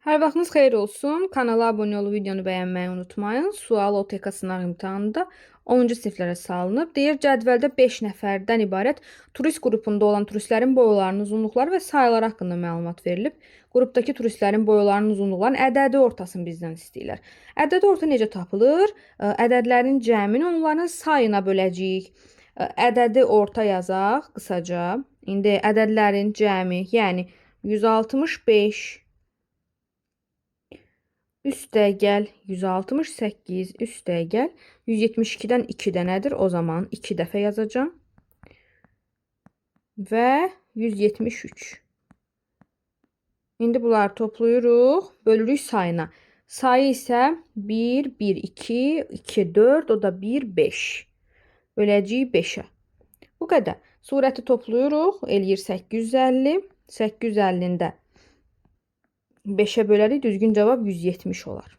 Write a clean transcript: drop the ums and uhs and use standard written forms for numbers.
Hər vaxtınız xeyir olsun. Kanala abunə olub videonu bəyənməyi unutmayın. Sual OTK sınaq imtahanında 10-cu siniflərə salınıb. Deyir, cədvəldə 5 nəfərdən ibarət turist qrupunda olan turistlərin boylarının uzunluqları və sayları haqqında məlumat verilib. Qrupdakı turistlərin boylarının uzunluqlarının ədədi ortasını bizdən istəyirlər. Ədədi orta necə tapılır? Ədədlərin cəmini onların sayına böləcəyik. Ədədi orta yazaq qısaca. İndi ədədlərin cəmi, yəni 165 üstə gəl 168 üstə gəl 172-dən 2 dənədir. O zaman 2 dəfə yazacağam. Və 173. İndi bunları toplayırıq, bölürük sayına. Sayı isə 1, 1, 2, 2, 4, o da 1, 5. Böləcəyik 5-ə. Bu qədər. Surəti toplayırıq, eləyir 850. 850-ni də 5-ə bölərik, düzgün cavab 170 olar.